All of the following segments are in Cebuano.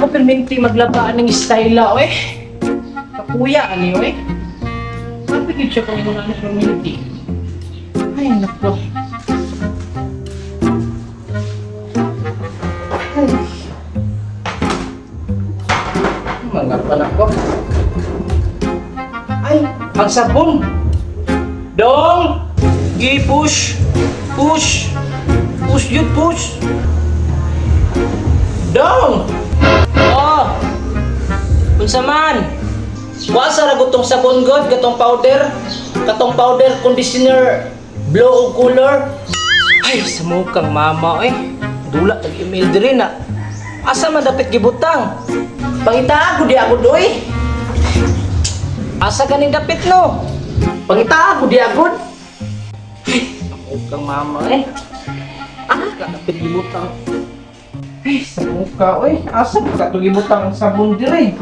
Ka perminti maglabaan ng style eh. Kakuya ani eh. Sabi gid siya kung ingon ani perminti. Ay, nako. Ay. Mga panako. Ay, ang sabon. Dong! Gi push. Push. Push yun, push. Dong! Oh! Unsa man? Wa sa ra gutong sabon god katong powder, katong powder conditioner blow og color. Ay, sa mukang mama eh. Dula tag email diri na. Asa man dapit gibutang? Pangitaa ko di ako doy. Asa ganing dapit no? Pangitaa ko di ako. Ay, sa mukang mama eh. Ah, dapit gibutang. Ay, sa mukha, oy. Asa ba ka gibutang ang sabon diri?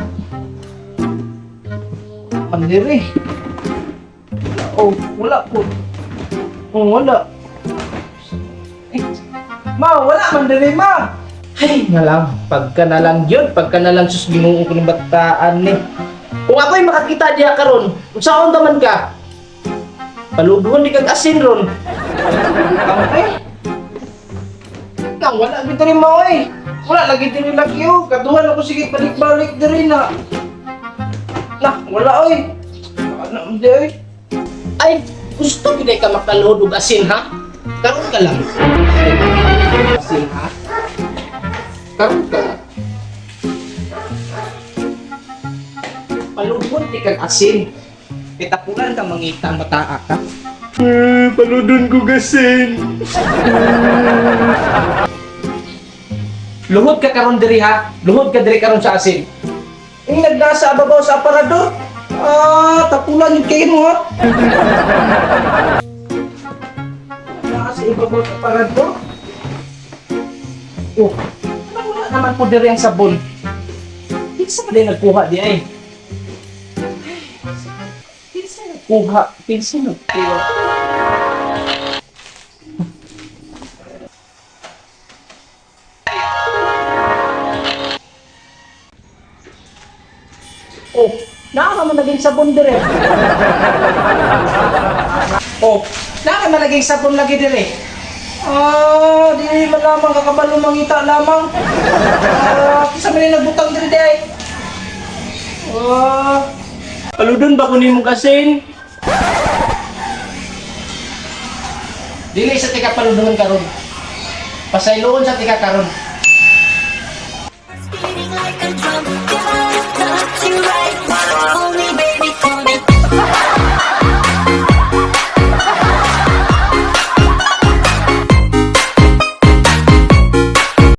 Man diri. Oh, wala po. Oh, wala. Eh, ma, wala man diri, ma. Ay, nga lang. Pagka na lang yun, pagka na lang sus Ginoo ko ng bataan ni. Kung ako'y makakita diya karon, unsaon ta man ka? Paluduhon di kag asin ron. Ang eh. Kang wala gid diri mo eh. Wala lagi diri lagi oh. Kaduhan ako sige balik-balik diri na. Nah, wala oy. Ano di oy. Ay, gusto gid ka makaluhod og asin ha? Karon ka lang. Asin ha? Karon ka lang. Paludhon di kag asin. Kitapulan ka mangita ang bataa ka. Eh, paludon ko gasin. Luhod ka karon diri ha. Luhod ka diri karon sa asin. Yung nagnasa ababaw sa aparador. Ah, tapulan yung kayo mo ha. Nasa ibabaw sa aparador. Oh, anong wala naman po diri ang sabon? Kinsa man din nagkuha di ay? Kinsa nagkuha? Kinsa nagkuha? Oh, naa man naging sabon dire. Oh, naa man naging sabon lagi dire. Ah, di man lamang kakabalo mangita lamang. Ah, kinsa man yung nagbutang diri di ay. Ah, Paludon ba ko nimo asin? Dili sa tika paludon karon. Pasayloon sa tika karon. Beating like a drum, yeah, I touch you right.